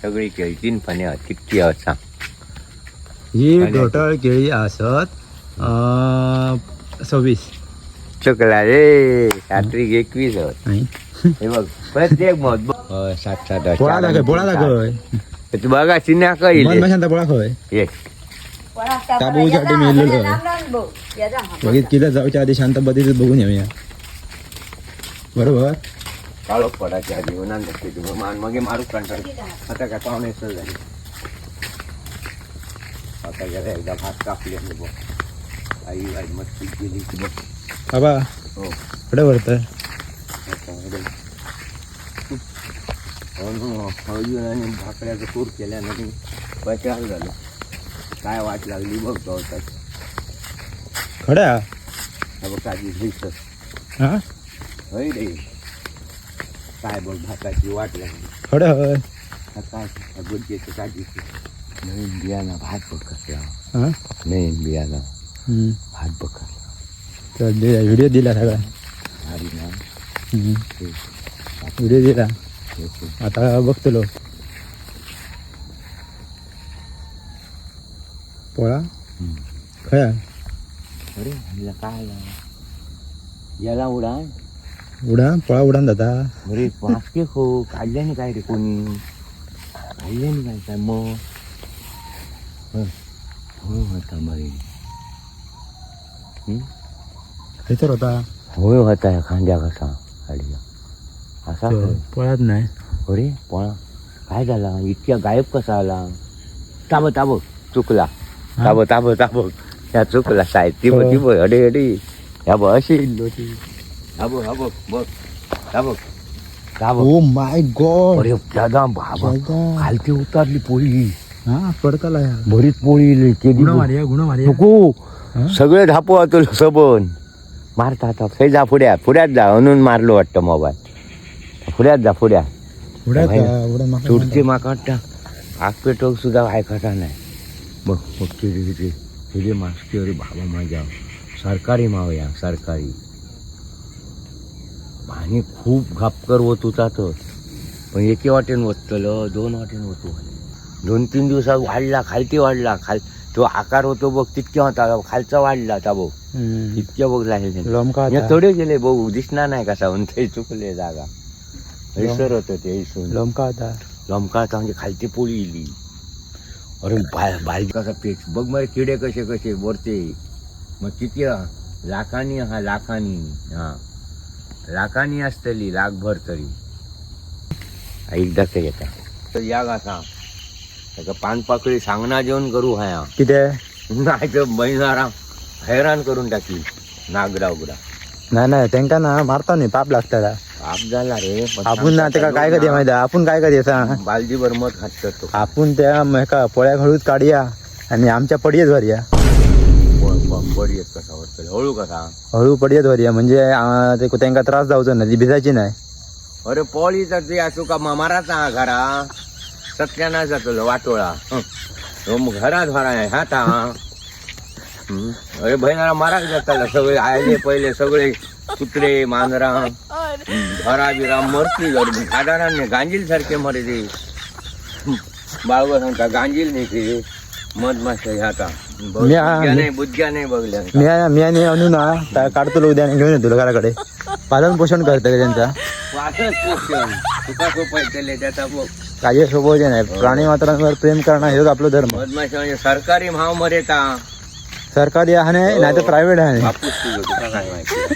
सगळी केळी तीन फणे आहात कितकी आहात सांग. ही टोटल केळी आसत 26. चुकला रे, रात्री 21 आहात. नाही. हे बघ प्रत्येक मत हय, सात सात आठ, पोळा चार दाखय, आणि पोळा तीन, दाखय. सात. तू बघा चिन्ह मन काय शांत पोळा खय. ये. ताबूसाठी मेलेलो आहे. बघित किती जाऊच्या आधी शांत पद्धतीत बघून येऊया, बरोबर. काळोख पडायच्या आधी उन्हान नसते तू मान मगे मारू कंटाळ. आता काय पाहुणे सर झाली. आता गेला एकदा भात कापली आणि बघ आई आई मस्त गेली की बघ. बाबा. हो. कुठे भरतं? हळदी आणि भाकऱ्याचं कूर केल्यानं बचार झालं. काय वाट लागली बघ गवतात. खड्या. हा बघ काजी दिसत. हा. होय रे, काय बघ भाताची वाट लागली. खडं होय. हा काय बुद्धीचं काजीचं नवीन बियाणं भात बघ कसं. हा. नवीन बियाणं हम्म. भात बघ कसं. तर व्हिडिओ दिला सगळा. भारी ना? हम्म. व्हिडिओ दिला. हे खूप. आता बघतलो पोळा. हम्म. खया. अरे ह्याला काय झालं? याला उडान. उडान पोळा उडान जाता. अरे मास्के खो काढल्याने काय रे, कोणी काढल्याने काय काय मग हं. होय होता मरे. हं? खयसर होता. होय होता ह्या खांद्या कसा काढल्या असा होय. पोळात नाही. अरे पोळा काय झाला, इतक्या गायब कसा आला? ताब ताब चुकला. ताब ताब ताब ह्या चुकला साहेब ती बघ ती बघ अडे अडे ह्या बघ अशी इल्लो ती. हा बघ हा बघ बघ हा बघ हा बघ. ओ my God. अरे दादा बाबा, खालती उतारली पोळी. हा पडताला या. बरीच पोळी इली केली. गुण मारिया, गुण मारिया. नको. हा? सगळे धापू तुला सबन मारता आता थंय जा, पुढ्या पुढ्यात जा म्हणून मारलो वाटतं मोबाईल. पुढ्यात जा पुढ्या. उडात भाई, उडान माका. चुरचे माका वाटतं आग पेटवूक सुद्धा ऐकता नाही. बघ बघ किती किती तुझे मास्की. अरे बाबा माझ्या, सरकारी माव या सरकारी पाणी खूप घापकर होत होता तर पण एके वाटेन वतलं, दोन वाटेन वतू. 2-3 दिवसात वाढला, खालती वाढला. खाल तो आकार होतो बघ तितक्या होता, खालचा वाढला आता बघ. हम्म. इतक्या बघ लागले. लमका या होता. थोडे गेले बघू दिसणार नाही कसा म्हणून ते चुकले जागा. हयसर होतं ते हयसून. लमका होता. लमकाळता म्हणजे खालती पोळी इली. अरे बाल बाल कसा पेच बघ मरे, किडे कसे कसे वरते. मग किती हा? लाखांनी हा, लाखांनी हा, लाखांनी असतली, लाखभर तरी. एकदा ते येता तर या गासा ताका पानपाकळी सांगना जेवण करू हाया. किती? नाही तर बैनारा हैराण करून टाकी नागडा उगडा. नाही नाही, त्यांका ना मारता नाही, पाप लागता. पाप झाला रे पण. आपण ना त्याका काय कधी माहिती आहे? आपण काय कधी सांग. बालजीभर मत खात तो. आपण त्या हेका पोळ्या हळूच काढूया आणि आमच्या पडयेत भरूया. बरी कसा वरतले हळू कसा. हळू पडयेत भरूया म्हणजे ते त्यांका त्रास जावचो नाही, ती भिजायची नाही. अरे पोळी तर ती असू का माराचा हा घरा सत्यानाश जातलो वाटोळा. हं. हो मग घरात भरा आहे हाता. हं. अरे बहिणाला माराक जाताला सगळे आयले पहिले सगळे कुत्रे मांजरा घरा बिरा मरती खादारांनी गांजील सारखे मरे ते. हं. बाळगो सांगता गांजील नाही ते मधमाशा ह्याता नाही बुद्ध्या नाही बघल्या. मी मी आणि आणू ना काढतो उद्या आणि घेऊन येतो घराकडे. पालन पोषण करतं का त्यांचा? वासच पोषण तुका सोपायतले त्याचा बघ. काही शोभवचे नाही, प्राणी मात्रांवर प्रेम करणं हेच आपलं धर्म. मधमाशा म्हणजे सरकारी भाव मरेता. सरकारी आहे नाही तर प्रायव्हेट आहे. बापूस तुझं तुका काय माहिती.